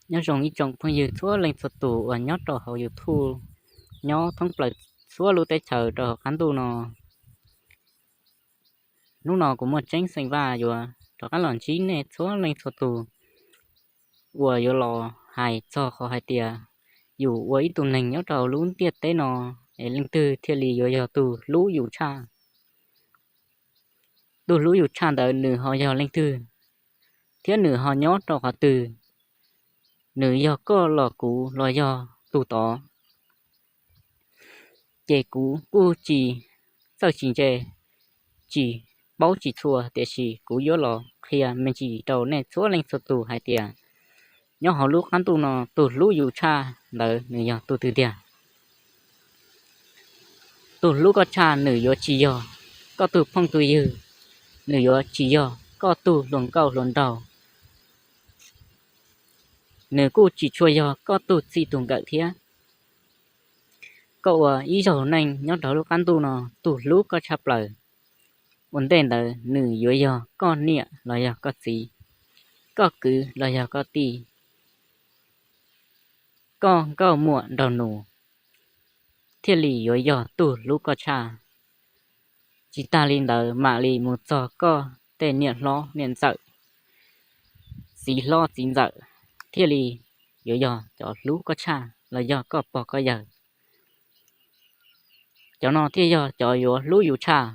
Nyob zoo ib tsoom phooj ywg txhua leej txhua tus uas nyob rau hauv YouTube, nyob thoob plaws txhua lub teb chaws rau hauv qab ntuj no. Hnub no kuv muaj tseeb xeem Vaj yuav rov qab los ntsib nej txhua leej txhua tus uas yuav los hais txog qhov hais tias yus ua ib tug neeg nyob rau lub ntiaj teb no es leej twg thiaj li yuav yog tus hlub yus tshaj. Tus hlub yus tshaj ntawd nws ho yog leej twg, thiab nws ho nyob rau qhov twg, nws yog koj los kuv los yog tus tod. Ces kuv kuj tsis txawj tsis ntse, tsis paub tsis txhua, tiam sis kuv yuav los qhia me ntsis rau nej txhua leej txhua tus hais tias nyob hauv lub qab ntuj no tus hlub yus tshaj ntawd nws yog tus twg tiag. Tus hlub koj tshaj nws yuav tsis yog koj tus phooj tus ywg, nws yuav tsis yog koj tus hluas nkauj hluas nraug, nws kuj tsis tshua yog koj tus txij tus nkawm thiab. Koj ua ib zaug neej nyob rau lub qab ntuj no, tus hlub koj tshaj plaws ua ntej ntawd nws yuav yog koj niam los yog koj txiv, koj kwv los yog koj tij, koj nkauj muam nraug nus thiaj li yuav yog tus hlub koj tshaj. Tsis tag li ntawd mam li mus txog koj tej niam hlob niam ntxawm, txiv hlob txiv ntxawm thiaj li yuav yog cov hlub koj tshaj los yog koj pog koj yawg. Cov no thiaj yog cov yuav hlub yus tshaj.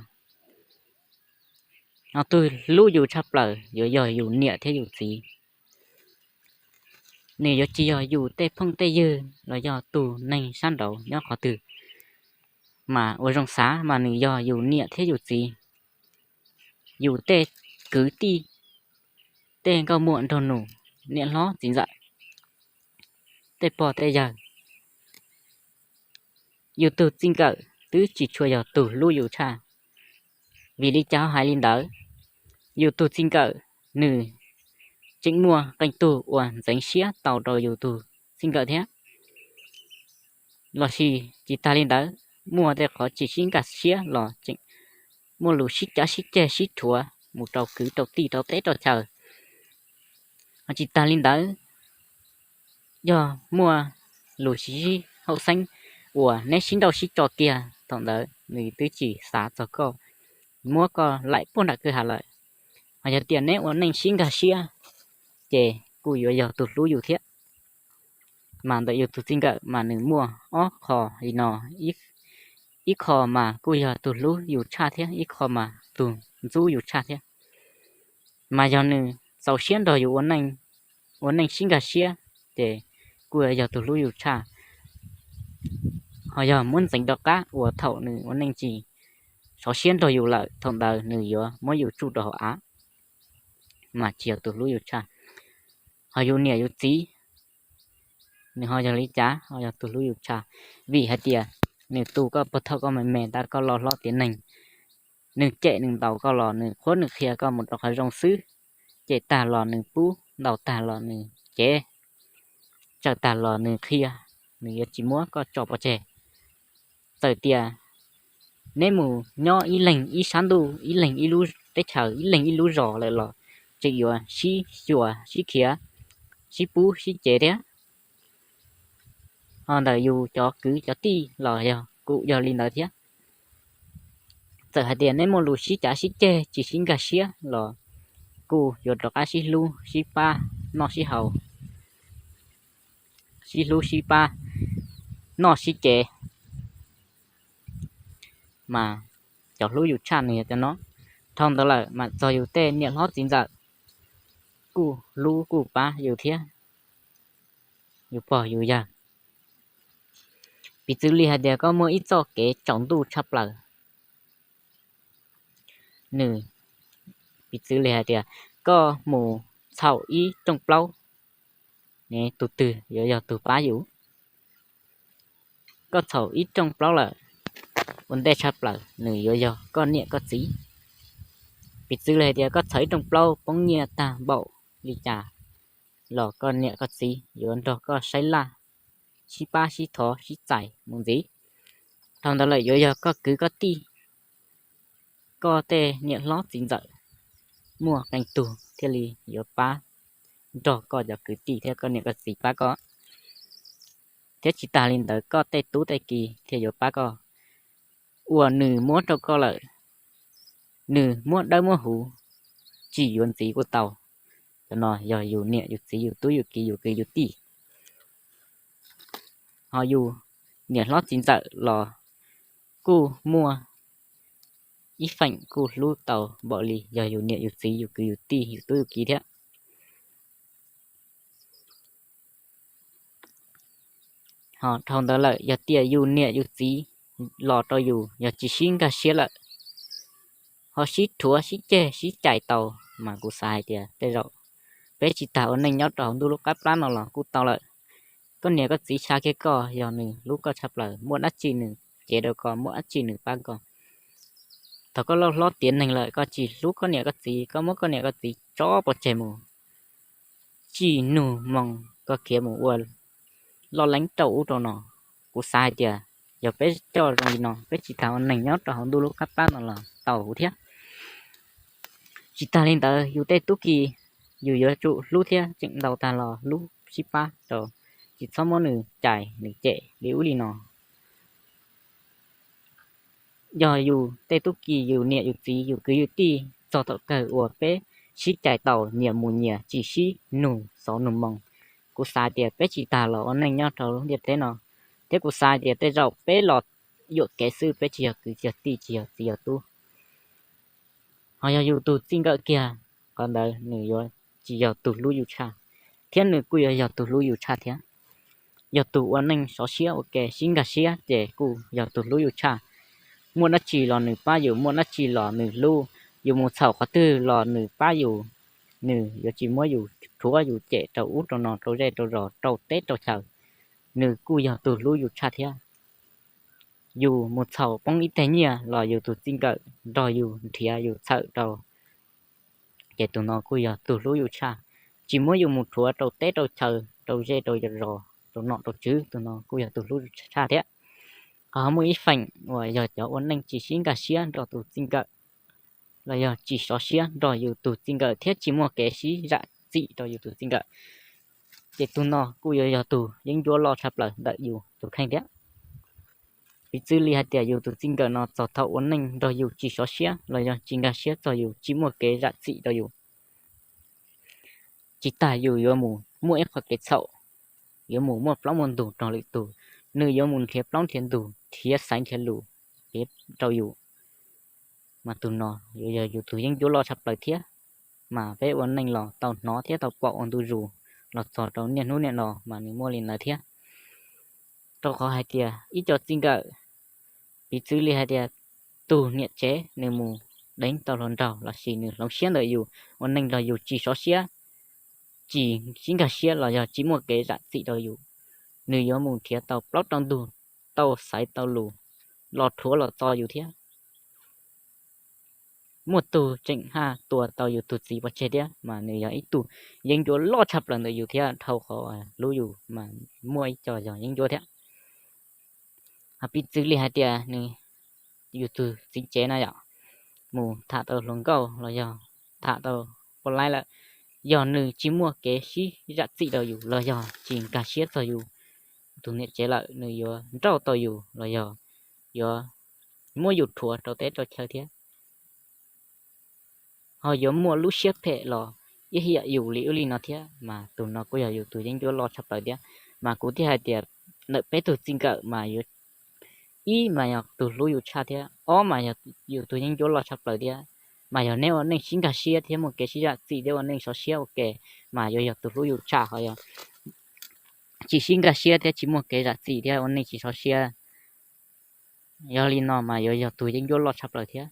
Ho tus hlub yus tshaj plaws yuav yog yus niam thiab yus txiv. Nws yuav tsis yog yus tej phooj tej ywg los yog tus neeg sab nraud nyob qhov twg, mas ua zoo xav mas nws yog yus niam thiab yus txiv, yus tej kwv tij, tej nkauj muam nraug nus, niam hlob txiv ntxawm, tej pog tej yawg. Yus tus txij nkawm twb tsis tshua yog tus hlub yus tshaj. Vim li cas ho hais li ntawd? Yus tus txij nkawm nws tseem muaj qee tug uas ntxeev siab tau rau yus tus txij nkawm thiab. Los sis tsis tag li ntawd, muaj tej qhov tsis sib nkag siab los tseem muaj lus sib cav sib ceg sib rhuav mus rau kwv rau tij rau teb rau chaw. Ho tsis tag li ntawd, yog muaj lus sib sib haum xeeb uas neb sib nrauj sib tso kiag, thaum ntawd nws twb tsis xav txog koj, muab koj laim puag nram kwj ha lawm. Ho yog tias neb ua neej sib nkag siab, ces kuj yuav yog tus hlub yus thiab. Mas ntawm yus tus txij nkawm mas nws muaj ob qho li no, ib qho mas kuj yog tus hlub yus tshaj thiab ib qho mas tus ntxub yus tshaj thiab. Mas yog nws txaus siab nrog yus ua neej sib nkag siab, ces kuj yog tus hlub yus tshaj. Ho yog muab ntxeev rov qab uas thaum nws ua neej tsis sov siab nrog yus lawm, thaum ntawd nws yuav muab yus tsuj rau hauv av, mas tsis yog tus hlub yus tshaj. Ho yus niam yus txiv, nws ho yog li cas ho yog tus hlub yus tshaj? Vim hais tias nws tu koj puag thaum koj me me tas koj loj hlob tiav neeg, nws cem nws ntaus koj los nws qhuab nws qhia koj mus rau qhov zoo xwb. Cem tag los nws pub, ntaus tag los nws cev, tsawm tag los nws qhia, nws yuav tsis muab koj tso pov tseg. Txawm tias neb mus nyob ib leeg ib sab ntuj, ib leeg ib lub teb chaws, ib leeg ib lub zos lawm los tseem yuav sib xyuas sib khiav, sib pub sib cev thiab. Ho ntawm yus cov kwv cov tij los yog kuj yog li ntawd thiab. Txawm hais tias neb muaj lus sib cav sib ceg tsis sib nkag siab los kuj yuav rov qab sib hlub sib pab noj sib haus, sib hlub sib pab noj sib cev. Mas cov hlub yus tshaj nws yog cov no. Dhau ntawd lawm mas txog yus tej niam hlob txiv ntxawm, kuj hlub kuj pab yus thiab, yus pog yus yawg. Piv txwv li hais tias koj muaj ib txoj kev tsaus ntuj tshaj plaws, nws, piv txwv li hais tias koj mus txhaum ib rooj plaub, ne tus twg yuav yog tus pab yus? Koj txhaum ib rooj plaub lawm, ua ntej tshaj plaws nws yuav yog koj niam koj txiv. Piv txwv li hais tias koj txhaum ib rooj plaub poob nyiaj tag npaum li cas los koj niam koj txiv yuav nrog koj saib laj, sib pab sib thov sib txais mus ntxiv. Dhau ntawd lawm yuav yog koj kwv koj tij, koj tej niam hlob txiv ntxawm, muaj qee tug thiaj li yuav pab nrog koj cov kwv tij thiab koj niam koj txiv pab koj. Thiab tsis tas li ntawd koj tej tub tej ki thiaj yuav pab koj. Uas nws muab rau koj lawm, nws muab dawb muab huv, tsis yuav ntxiv kuj tau. Cov no yog yus niam yus txiv yus tub yus ki yus kwv yus tij. Ho yus niam hlob txiv ntxawm los kuj muaj ib feem kuj hlub tau npaum li yog yus niam yus txiv yus kwv yus tij yus tub yus ki thiab. Ho dhau ntawd lawm yog tias yus niam yus txiv los rau yus yog tsis sib nkag siab lawm, ho sib rhuav sib ceg sib cais tau, mas kuv xav hais tias tej zaum peb tsis tas ua neej nyob rau hauv ntuj lub qab plab no los kuj tau lawm. Koj niam koj txiv xav kiag koj, yog nws hlub koj tshaj plaws, muaj dab tsi nws cev rau koj, muaj dab tsi nws pab koj. Thaum koj loj hlob tiav neeg lawm koj tsis hlub koj niam koj txiv, koj muab koj niam koj txiv tso pov tseg mus, tsis nug moo, koj khiav mus ua loj leeb rau ub rau no. Kuv xav hais tias yog peb coj zoo li no peb tsis tas ua neeg nyob rau hauv ntuj lub qab plab no los tau huv thiab. Tsis tas li ntawd yus tej tub ki yus yuav tsum hlub thiab tseem ntau tag los hlub sib pab rau, tsis txhob muab nws cais nws cem li ub li no. Yog yus tej tub ki yus niam yus txiv yus kwv yus tij txog thaum kawg uas peb sib cais tau nyias mus nyias tsis sib nug xov nug moo, kuv xav tias peb tsis tas los ua neej nyob rau lub ntiaj teb no. Thiab kuv xav tias tej zaum peb los yuam kev xwb, peb tsis yog kwv tsis yog tij tsis yog txiv yog tub. Ho yog yus tus txij nkawm kiag, qhov ntawd nws yuav tsis yog tus hlub yus tshaj, thiab nws kuj yuav yog tus hlub yus tshaj thiab. Yog tus ua neej sov siab ua ke sib nkag siab ces kuj yog tus hlub yus tshaj. Muaj dab tsi los nws pab yus, muaj dab tsi los nws hlub, yus mus txhaum qhov twg los nws pab yus, nws yuav tsis muab yus rhuav yus cem rau ub rau no rau zej rau zos rau teb rau chaw, nws kuj yog tus hlub yus tshaj thiab. Yus mus txhaum poob ib teg nyiaj los yus tus txij nkawm nrog yus nrhiav yus txhawm rau, ces tus no kuj yog tus hlub yus tshaj. Tsis muab yus mus rhuav rau teb rau chaw rau zej rau zos rau nom rau tswv, tus no kuj yog tus hlub yus tshaj thiab. Ho muaj ib feem uas yog cov ua neej tsis sib nkag siab nrog tus txij nkawm, los yog tsis sov siab nrog yus tus txij nkawm thiab tsis muaj kev sib zam txim rau yus tus txij nkawm, ces tus no kuj yuav yog tus yeeb ncuab loj tshaj plaws ntawm yus tus kheej thiab. Piv txwv li hais tias yus tus txij nkawm no txog thaum ua neej nrog yus tsis sov siab los yog tsis nkag siab txog yus, tsis muaj kev zam txim rau yus, tsis tas yus yuav mus muaj ib qho kev txhaum, yuav mus muaj plaub muaj ntug rau lwm tus, nws yuav mus nrhiav plaub nrhiav ntug nrhiav xaiv nrhiav lus piav rau yus, mas tus no yuav yog yus tus yeeb ncuab loj tshaj plaws thiab. Mas peb ua neej los tau hnov thiab tau pom ua ntu zus los txog rau niaj hnub niaj no mas nws muaj li ntawd thiab. Rau qhov hais tias ib co txij nkawm, piv txwv li hais tias tus niam tsev nws mus deev tau hluas nraug lossis nws hloov siab ntawm yus, ua neej nrog yus tsis sov siab, tsis sib nkag siab los yog tsis muaj kev zam txim rau yus, nws yuav mus nrhiav tau plaub rau ntug, tau xaiv tau lus los rhuav los txo yus thiab. Muaj tug tseem haj tua tau yus tus txiv pov tseg thiab, mas nws yog ib tug yeeb ncuab loj tshaj plaws ntawm yus thiab, dhau qhov hlub yus mas muaj ib co yog yeeb ncuab thiab. Ho piv txwv li hais tias nws, yus tus txiv tsev na yom, mus tham tau hluas nkauj los yog tham tau poj laib lawm, yog nws tsis muaj kev sib zam txim rau yus los yog tsis nkag siab txog yus tus niam tsev lawm, nws yuav nrauj tau yus los yog yuav muab yus rhuav rau teb rau chaw thiab. Ho yuav muaj lub siab phem los ib yam yus li ub li no thiab, mas tus no kuj yog yus tus yeeb ncuab loj tshaj plaws thiab. Mas kuv thiaj hais tias ntawm peb tug txij nkawm mas yuav, ib mas yog tus hlub yus tshaj thiab, ob mas yog yus tus yeeb ncuab loj tshaj plaws thiab. Mas yog neb ua neej sib nkag siab thiab muaj kev sib zam txim thiab ua neej sov siab ua ke, mas yuav yog tus hlub yus tshaj. Ho yog tsis sib nkag siab thiab tsis muaj kev zam txim thiab ua neej tsis sov siab, yog li no mas yuav yog tus yeeb ncuab loj tshaj plaws thiab.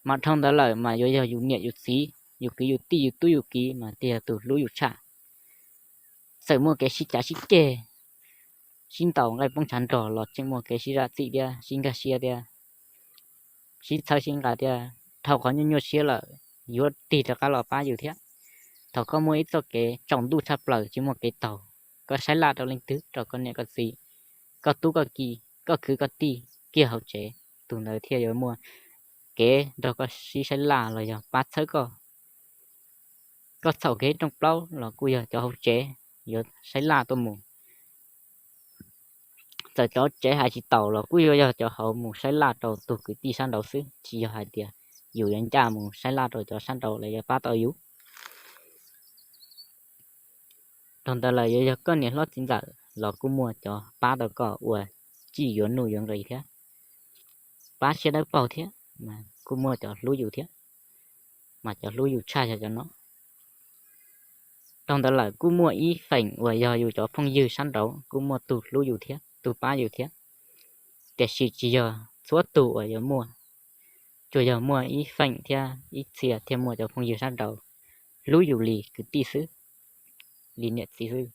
Mas dhau ntawd lawm mas yuav yog yus niam yus txiv, yus kwv yus tij, yus tub yus kiv mas thiaj yog tus hlub yus tshaj. Txawm muaj kev sib cav sib ceg, sib ntaus nqaij poob tshav nrog los tseem muaj kev sib zam txim thiab sib nkag siab thiab sib txhawb sib nqa thiab, dhau qhov nyuaj nyuaj siab lawm yuav tig rov qab los pab yus thiab. Thaum koj muaj ib txoj kev tsaus ntuj tshaj plaws tsis muaj kev taug, koj saib laj rau leej twg, rau koj niam koj txiv, koj tub koj ki, koj kwv koj tij kiag hauv tsev, tus ntawd thiaj yuav muaj kev nrog koj sib saib laj los yog pab txhawb koj. Koj txhaum kev rooj plaub los kuj yog cov hauv tsev yuav saib laj tuaj mus. Txawm cov tsev hais tsis taus los kuj yuav yog cov hauv mus saib laj rau tus kwv tij sab nraud xwb, tsis yog hais tias yus yuav ncaj mus saib laj rau cov sab nraud los yuav pab tau yus. Dhau ntawd lawm yuav yog koj niam hlob txiv ntxawm los kuj muaj cov pab tau koj ua txij yuav nuj yuav nqis thiab, pab siab dawb paug thiab, kuj muaj cov hlub yus thiab, mas cov hlub yus tshaj yog cov no. Dhau ntawd lawm kuj muaj ib feem uas yog yus cov phooj ywg sab nraud kuj muaj tug hlub yus thiab tug pab yus thiab, tiam sis tsis yog txhua tug uas yuav muaj, tsuas yog muaj ib feem thiab ib txhia thiaj muaj cov phooj ywg sab nraud hlub yus li kwv tij xwb, li niam txiv xwb.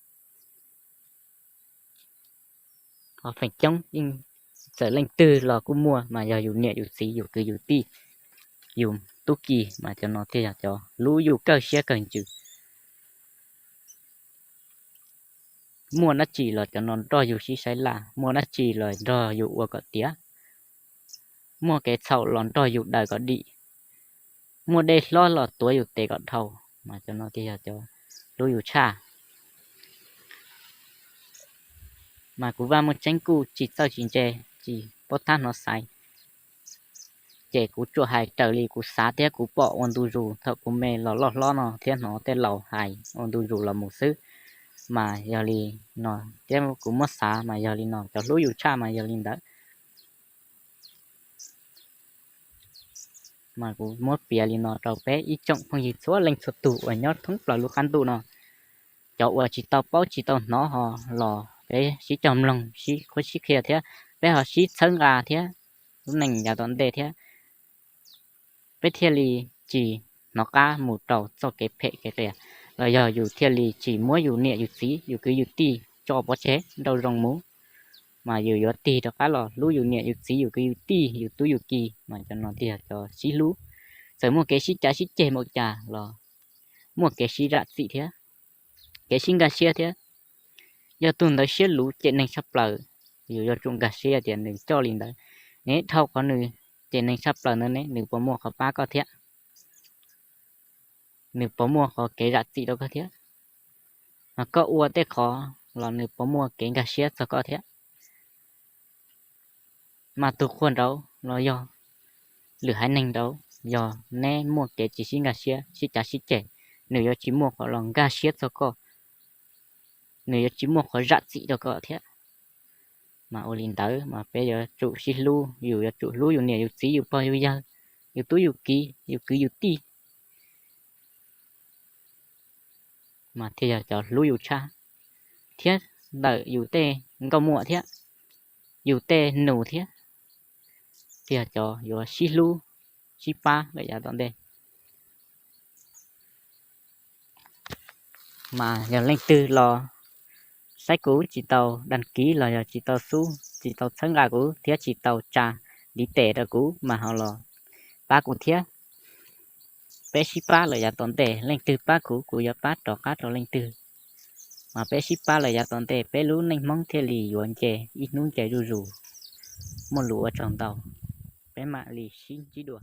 Ho feem coob yeej txawm leej twg los kuj muaj, mas yog yus niam yus txiv yus kwv yus tij, yus tub ki, mas cov no thiaj yog cov hlub yus kawg siab kawg ntsws. Muaj dab tsi los cov no nrog yus sib saib laj, muaj dab tsi los nrog yus ua kom tiav, muaj kev txhaum los nrog yus daws kom dim, muaj dej hlob los tuav yus tes kom dhau, mas cov no thiaj yog cov hlub yus tshaj. Mas kuv Vaj Muaj Tseeb kuj tsis txawj tsis ntse, tsis paub thab hnov xaiv, ces kuv tsuas hais raws li kuv xav thiab kuv pom ua ntu zus thaum kuv me los loj hlob no thiab hnov tej laus hais ua ntu zus los mus xwb. Mas yog li no, thiab kuv muab xav mas yog li no, cov hlub yus tshaj mas yog li ntawd. Mas kuv muab piav li no rau peb ib tsoom phooj ywg txhua leej txhua tus uas nyob thoob plaws lub qab ntuj no. Cov uas tsis tau paub tsis tau hnov ho los peb sib cog mloog sib qhuab sib qhia thiab peb ho sib txhawb nqa thiab lub neej yav tom ntej thiab, peb thiaj li tsis hnov qab mus rau txoj kev phem kev qias, los yog yus thiaj li tsis muab yus niam yus txiv yus kwv yus tij tso pov tseg nrau zoo mus, mas yus yuav tig rov qab los hlub yus niam yus txiv yus kwv yus tij yus tub yus ki, mas cov no thiaj yog cov sib hlub. Txawm muaj kev sib cav sib ceg npaum cas los muaj kev sib zam txim thiab, kev sib nkag siab thiab. Yog tus ntawd siab luv cem neeg tshaj plaws, yus yuav tsum nkag siab tias nws coj li ntawd, neb dhau qhov nws cem neeg tshaj plaws ntawd ne nws puas muaj qhov pab koj thiab, nws puas muaj qhov kev zam txim rau koj thiab, mas koj ua tej qhov los nws puas muaj kev nkag siab txog koj thiab. Mas tus qhua nraud los yog lwm haiv neeg nraud, yog neb muaj kev tsis sib nkag siab sib cav sib ceg, nws yuav tsis muaj qhov los nkag siab txog koj, nws yuav tsis muaj qhov zam txim rau koj thiab. Mas ua li ntawd mas peb yuav tsum sib hlub, yus yuav tsum hlub yus niam yus txiv yus pog yus yawg, yus tub yus ki, yus kwv yus tij, mas thiaj yog cov hlub yus tshaj, thiab ntawm yus tej nkauj muam thiab, yus tej nus thiab, thiaj yog cov yuav sib hlub sib pab lawm yav tom ntej. Mas yog leej twg los saib kuv tsis tau dag kiv los yog tsis tau xub tsis tau txhawb nqa kuv thiab tsis tau tsa ntiv tes rau kuv mas ho los pab kuv thiab. Peb sib pab lawm yav tom ntej, leej twg pab kuv kuv yuav pab rov qab rau leej twg. Mas peb sib pab lawm yav tom ntej peb lub neej Hmoob thiaj li yuav nce ib hnub nce zuj zus. Muaj lus ua tsaug ntau, peb mam li sib ntsib dua.